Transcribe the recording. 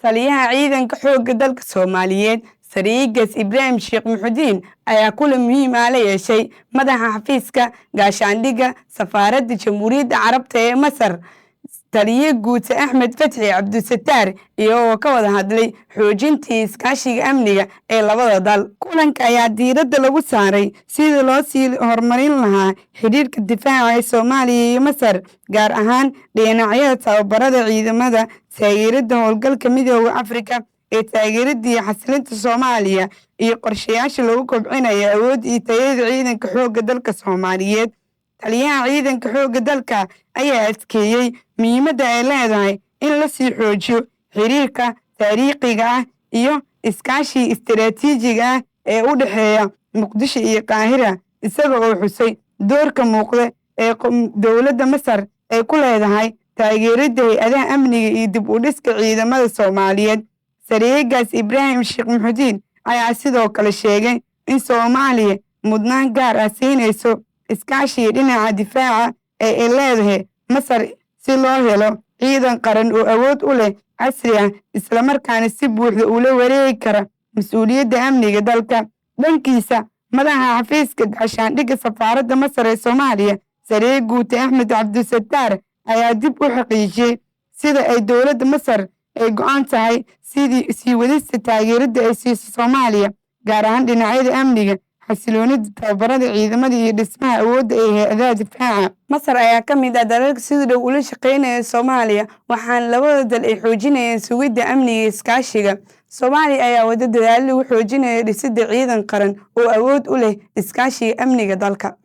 Taliyaha Ciidanka Xoogga Dalka Soomaaliyeed, Sariigas Ibraahim Sheekh Muxudiin, ayaa kulan muhiim ah la yeeshay madaxa xafiiska gaashaandhigga Safaaradda Jamhuuriyadda Carabta ee Masar, Taliye Guute Axmed Fatxi Cabdisataar, iyagoo ka wada hadlay xoojintii iskaashiga amniga ee labada dal. Kulanka ayaa diiradda lagu saaray sidii loo sii horumarin lahaa xidhiirka difaaca ee Soomaaliya iyo Masar, gaar ahaan dhinacyada tababarada ciidamada, taageerada howlgalka Midooda Afrika ee taageerada iyo xasilinta Soomaaliya, iyo qorshayaasha lagu kobcinayo awoodda iyo tayada ciidanka xoogga dalka Soomaaliyeed. Taliyaha Ciidanka Xoogga Dalka ayaa adkeeyey muhiimadda ay leedahay in la sii xoojiyo xiriirka taariikhiga ah iyo iskaashiga istiraatiijiga ah ee u dhexeeya Muqdisho iyo Qaahira, isaga oo xusay doorka muuqda ee dowladda Masar ay ku leedahay taageeridda hay-adaha amniga iyo dib u dhiska ciidamada Soomaaliyeed. Sariigaas Ibraahim Sheekh Muxudiin ayaa sidoo kale sheegay in Soomaaliya mudnaan gaar ah siinayso iskaashiga dhinaca difaaca ee ay leedahay Masar, si loo helo ciidan qaran oo awood u leh, casri ah, islamarkaana si buuxda ula wareegi kara mas-uuliyadda amniga dalka. Dhankiisa, madaxa xafiiska gaashaandhigga safaaradda Masar ee Soomaaliya, Sariir Guute Axmed Cabdisataar, ayaa dib u xaqiijiyey sida ay dowladda Masar ay go-an tahay sidii sii wadista taageerada ay siiso Soomaaliya, gaar ahaan dhinacyada amniga, xasiloonida, tababarada ciidamada iyo dhismaha awoodda ee hay-adaha difaaca. Masar ayaa ka mid ah dalalka sida dhow ula shaqeynaya Soomaaliya, waxaana labada dal ay xoojinayaan sugidda amniga iyo iskaashiga. Soomaaliya ayaa wada dadaalo lagu xoojinayo dhisidda ciidan qaran oo awood u leh iskaashiga amniga dalka.